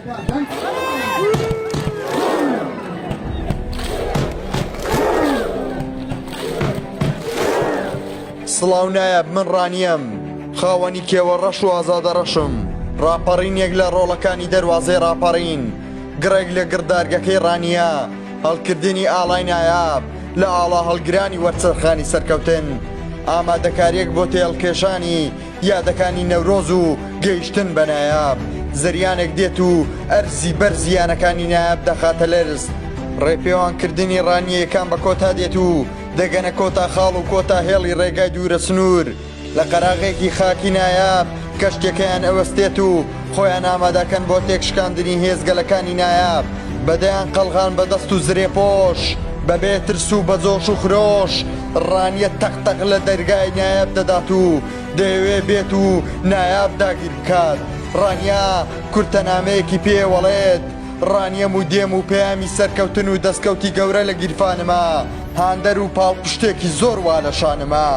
سڵاو نایاب من ڕانیەم خاوەنی کێوە ڕەش و ئازادە ڕەشم ڕاپەڕینێک لە ڕۆڵەکانی دەروازەی ڕاپەڕین گڕێک لە گڕدارگەکەی ڕانیە هەڵکردنی ئاڵای نایاب لە ئاڵا هەڵگرانی وەرچەرخانی سەرکەوتن ئامادەکاریەک بۆ تێهەڵکێشانی یادەکانی نەورۆز و گەیشتن بە نایاب زریانێک دێت و ئەرزی بەرزی یانەکانی نایاب دەخاتە لەرز ڕێپێوانکردنی ڕانیەیەکان بە کۆتا دێت و دەگەنە کۆتا خاڵ و کۆتا هێڵی ڕێگای دوورە سنوور لە قەراغێکی خاکی نایاب کەشتیەکەیان ئەوەستێت و خۆیان ئامادەکەن بۆ تێکشکاندنی هێزگەلەکانی نایاب بە دەیان قەڵغان بە دەست و زرێپۆش بە بێ ترس و بە جۆش و خرۆش ڕانیە تەق تەق لە دەرگای نایاب دەدات و دەیەوێ بێت و نایاب داگیر بکات ڕانیە کورتە نامەیەکی پێ وەڵێت ڕانیەم و دێم و پەیامی سەرکەوتن و دەستکەوتی گەورە لە گیرفانمە هاندەر و پاڵپشتێکی زۆر وا لە شانمە.